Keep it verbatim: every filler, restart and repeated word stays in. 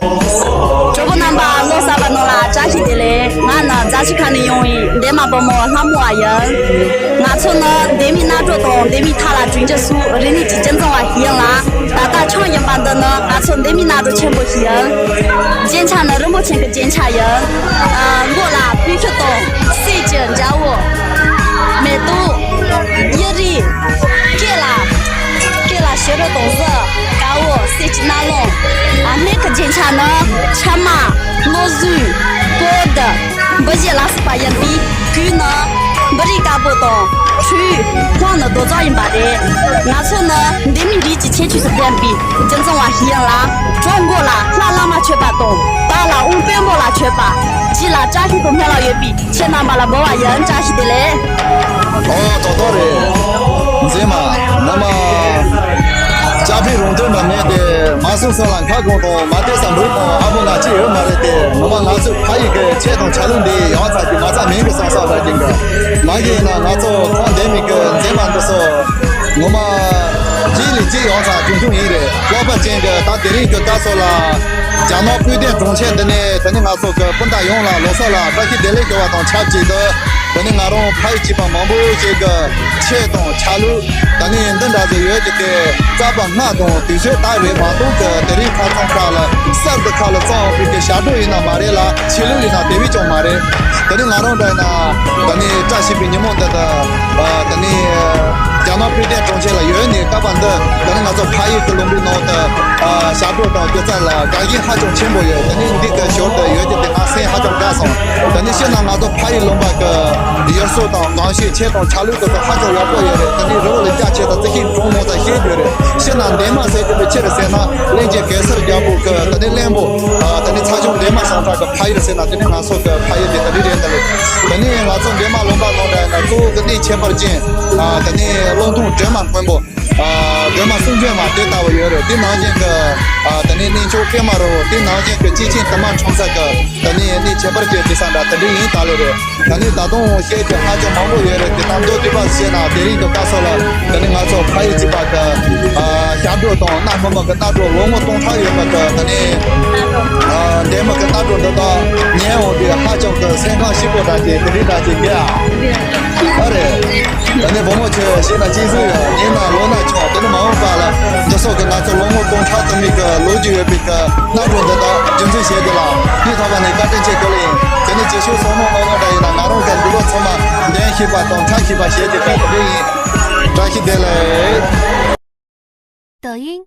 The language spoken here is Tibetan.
གྲོགས་པོ་རྣམ་པ་ལོ་གསར་པ་ནང་ལ་བཀྲ་ཤིས་བདེ་ལེགས། ང་ནི་རྫ་ཆུ་ཁ་ནས་ཡོང་བའི་འདན་མ་བུ་མོ་ལྷ་མོ་བ་ཡིན། ང་ཚོ་ནི་འདན་མའི་གནའ་གྲོ་དང་འདན་མའི་ཐ་ལ་བྲིན་རྒྱུ་སུ་རིག་གནས་ཀྱི་སྤྱི་ཚོགས་བ་ཞིག་ཡིན་ལ། ད་ལྟ་ཆང་ཡིན་པ་འདི་ནི་ང་ཚོ་འདན་མའི་གནའ་གྲོ་ཆེན་པོ་ཞིག་ཡིན། རྒྱན་ཆ་ནི་རིན་པོ་ཆེན་གྱི་རྒྱན་ཆ་ཡིན། ཨ། མགོ་ལ་སྤོས་ཤུལ་དང་གསེར་གྱི་འཇའ་འོད། མེ་ཏོག་གཡུ་རལ། སྐེ་ལ། སྐེ་ལ་བྱུ་རུ་དང་གཟི། དཀར་པོ་གསེར་གྱི་རྣ་ལུང་། ཨ། སྣེ་གི་རྒྱན་ཆ་ནི་ཕྱེ་མ། བློ་གཟུགས། པོ་ཏི། འབུ་བཞི་ལ་སོགས་པ་ཡིན་པས། གོས་ནི་འབུ་རིས་དཀར་པོ་དང་ཁྲུས། ལྷམ་ནི་རྡོ་རྫ་ཡིན་པ་རེད། ང་ཚོ་ནི་འདན་མའི་རིགས་ཀྱི་ཁྱད་ཆོས་སུ་ལྡན་པའི་རྒྱུན་བཟང་བ་ཞིག་ཡིན་ལ། གྲོགས་མགོ་ལ་ལྷ་བླ་མ་མཆོད་པ་དང་། བར་ལ་དབང་བེམ་པོ་ལ་མཆོད་པ། རྗེས་ལ་བཀྲ་ཤིས་དང་སྨན་བླ་ཡོད་པས། ཁྱེད་རྣམ་པ་ལ་འབུལ་བ་ཡིན། བཀྲ་ཤིས་བདེ་ལེགས། ཨོ། ཏོག་ཏོག་རེད། མཛེས་མ། ནམ། ལྕགས་ཕུད་རོང་སྟོན་པ་མེད་དེ། མ་སྲུང་སྲུང་ལ་ཁ་སྐོང་དང་། མ་བལྟས་ས་འབུ་དང་ཨ་བུ་ང་གཅིག་ཡོད་མ་རེད་དེ། ངོ་མ་ང་ཚོའི་ཕ་ཡུལ་གྱི་ཆས་དང་ཆ་ལུགས་འདི་ཡག་ཚ་གི་མ་ཚ་མིན་གི་སང་སང་ར་གི་འགའ། མ་གི་ཡིན་ན་ང་ཚོ་ཁོང་འདན་མི་གི་མཛེས་མ་འདི་ཚོ། ངོ་མ། གཅིག་ལས་གཅིག་ཡག་ཚ་ཆུང་ཆུང་ཡིན་རེད། ལོག་པ་ཅན་གི་ད་དེ་རིང་གི་སྐབས་སུ་ལ། རྒྱ་ནག་སྤོས་ལྡན་གྲོང་ཁྱེར་འདི་ནས་དེ་ནས་ང་ཚོ་གི་སྤུན་ཟླ་ཡོངས་ལ་ལོ་གསར་ལ་བཀྲ་ཤིས་བདེ་ལེགས་ཞུ་བ་དང་ཆབས་ཅིག་ཏུ། དེ་ནས་ང་རང་ཕ་ཡུལ་གཅིག་པ་མང་པོ་ཞིག་གི་ཆས་དང་ཆ་ལུགས། ད་ནི་འདི་འདྲ་ཟིག་ཡོད་ཀྱི་དེ་རྩ་བ་སྔ་དང་དུས་ཚོད་ད་རེད་མ་གཏོགས་ཀྱི་དེ་རིང་ཁ་སང་ཁ་ལ་གསར་དུ་ཁ་ལ་བཙོང་བའི་གི་ཞབས་བྲོ་ཡིན་ན་མ་རེད་ལ། ཆོས་ལུགས་ཡིན་ན་དེ་བས་ཀྱང་མ་རེད། དེ་ནི་ང་རང་འདྲ་ཡིན་ན་ད་ནི་བཀྲ་ཤིས་པའི་ཉིན་མོ་འདི་དང་། ད་ནི་རྒྱ་ནག་སྤོས་ལྡན་གྲོང་ཁྱེར་ལ་ཡོད་ནི་སྐབས་པ་འདི། ད་ནི་ང་ཚོ་ཕ་ཡུལ་གྱི་ལུང་པའི་ནང་དུ་ཞབས་བྲོ་དང་སྒྱུ་རྩལ་ལ་དགའ་ཞེན་ཧ་ཅང་ཆེན་པོ་ཡོད། ད་ནི་འདི་གི་ཞོར་དུ་ཡོད་ཀྱི་དེ་ང་སེམས་ཧ་ཅང་དགའ་སོང་། ད་ནི་ཤི་ན་ང་ཚོ་ཕ་ཡུལ་ལུང་པ་གི་ཡུལ་སྲོལ་དང་གོམས་གཤིས་ཆས་དང་ཆ་ལུགས་དེ་ཚོ་ཧ་ཅང་ཡག་པོ་ཡོད་རེད། ད་ནི་རི་བོ་ལ་རྒྱ་ཆེ་དང་རྩི་ཤིང་གྲོང་མོ་དང་ཤེས་རྒྱུ་རེད། ཤི་ན་འདན་མ་ཟེར་གྱི་འདི་ཆི་རེད་ཟེར་ན། གླིང་རྗེ་གེ་སར་རྒྱལ་པོ་གི་ད་ནི་གླིང་བུ། ད་ནི་ཚ་ཆུང་འདན་མ་ཞང་ཁྲ་གི་ཕ་ཡུལ་ཟེར་ན་དེ་ནི་ང་ཚོ་གི་ཕ་ཡུལ་དེ་ད་ནི་རེད། ད་ནི་ད་ནི་ང་ཚོ་འདན་མ་ལུང་པ་ནང་འདྲ་ཡིན་ན་གཙོ་བོ་གི་གནས་ཁྱད་པར་ཅན། ད་ནི་གླང་ཐང་སྒྲོལ་མ་མགོན་པོ། སྒྲོལ་མ་གསུང་སྒྲོལ་མ་དེ་ལྟ་བུ་ཡོད་རེད། དེ་ནང་བཞིན་གི་ད་ནི་གནས་མཆོག་ཀེ་མ་རི་བོ། དེ་ནང་བཞིན་གི་སྐྱེས་ཆེན་དུ་མ་འཁྲུངས་ས་གི་ད་ནི་གནས་ཁྱད་པར་ཅན་དེ་ས་འདྲ་དེ་འདྲ་ཡིན་ད་ལེ་རེད། ད་ནི་ད་དུང་བཤད་རྒྱུ་ཧ་ཅང་མང་པོ་ཡོད་རེད། དེ་དང་མདོར་བསྡུས་པ་བཤད་ན་དེ་རིང་གི་སྐབས་སུ་ལ་ད་ནི་ང་ཚོ་ཕ་ཡུལ་གཅིག་པ་གི་ཞབས་བྲོ་དང་གནའ་སྔོན་མ་གི་གནའ་བྲོ་ལོ་ངོ་སྟོང་ཕྲག་ཡོད་པ་གི་ད་ནི་འདན་མ་གི་གནའ་བྲོ་འདི་དག་ཉན་འོང་དུས་ཧ་ཅང་གི་སེམས་ཁམས་སྐྱིད་པོ་འདྲ་ཅིག་དེ་རིང་འདྲ་ཅིག་གི་ཨ། ཨ་རེད། ད་ནི་བུ་མོ་ཁྱོད་ཤེས་ན་གཅིག་བཟོས་ཡོད། ཉན་ན་ལོ་ན་ཆུང་། དེ་ནི་མ་འོངས་པ་ལ་འདི་སོགས་ཀྱི་ང་ཚོ་ལོ་ངོ་སྟོང་ཕྲག་དུ་མའི་གི་ལོ་རྒྱུས་ཡོད་པའི་གི་གནའ་བོའི་འདི་དག་རྒྱུན་འཛིན་བྱེད་རྒྱུ་ལ་སྣེ་ཐོག་པ་ནས་བཀའ་དྲིན་ཆེ་ཞུ་ལེ་ཡིན། དེ་ནི་རྗེས་ཕྱོགས་སོགས་མང་མང་འདྲ་ཡིན་ན་ང་རང་གི་འདི་ལོ་ཚང་མ་འདོན་ཤེས་པ་དང་འཁྲབ་ཤེས་པ་བྱེད་རྒྱུ་གི་དེ་འདྲ་ཡིན། བཀྲ་ཤིས་བདེ་ལེགས། 抖音